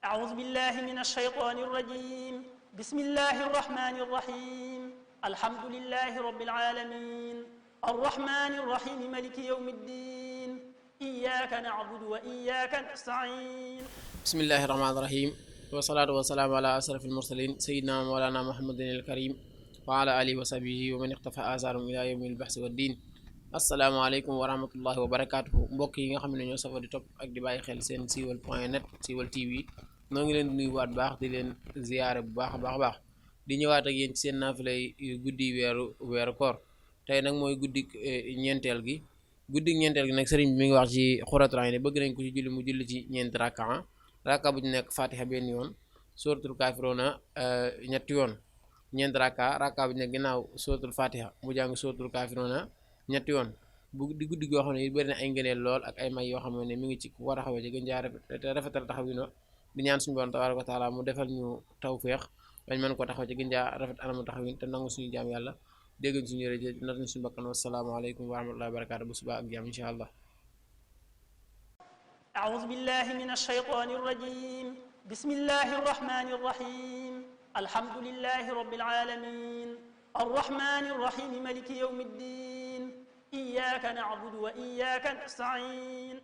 أعوذ بالله من الشيطان الرجيم بسم الله الرحمن الرحيم الحمد لله رب العالمين الرحمن الرحيم ملك يوم الدين إياك نعبد وإياك نستعين بسم الله الرحمن الرحيم والصلاة والسلام على أشرف المرسلين سيدنا مولانا محمد الكريم وعلى آله وصحبه ومن اقتفى آثارهم إلى يوم البحث والدين. asalaamaaleykum wa rahmatullahi wa barakaatuhu mbokk yi nga xam ne ñoo safa di topp ak di bàyyi xel seen siiwal point net siiwal TV noo ngi leen di nuyuwaat baax di leen ziyaare bu baax a baax di ñëwaat ak yéen ci seen naafila guddi weeru koor tey nag mooy guddi ñeenteel gi nag sëriñ bi mi ngi wax ci Xuratul Ayni bëgg nañ ko ci julli mu julli ci ñeenti rakka bu ñu nekk fatiha benn yoon suratul kaafiruuna ñetti yoon ñeenti rakka bu ñu nekk ginnaaw suratul fatiha mu jàng suratul kaafiruuna ñetti yoon bu di guddi goo xam ne it bëri na ay ngëneel lool ak ay may yoo xam ne mi ngi ci ku war a xawee ci gën jaa rafetal taxawino di ñaan suñu borom tabaaraka wa taala mu defal ñu tawféex bañ mën ko taxaw ci gën jaa rafet anamu taxawin te nangu suñu jaam yàlla dégg suñu yëre not ñu suñu bakkan wasalaamaaleykum wa rahmatullahi wa barakaatu bu subaa ak jaam incha allah. أعوذ بالله من الشيطان الرجيم بسم الله الرحمن الرحيم الحمد لله رب العالمين الرحمن الرحيم ملك يوم الدين إياك نعبد وإياك نستعين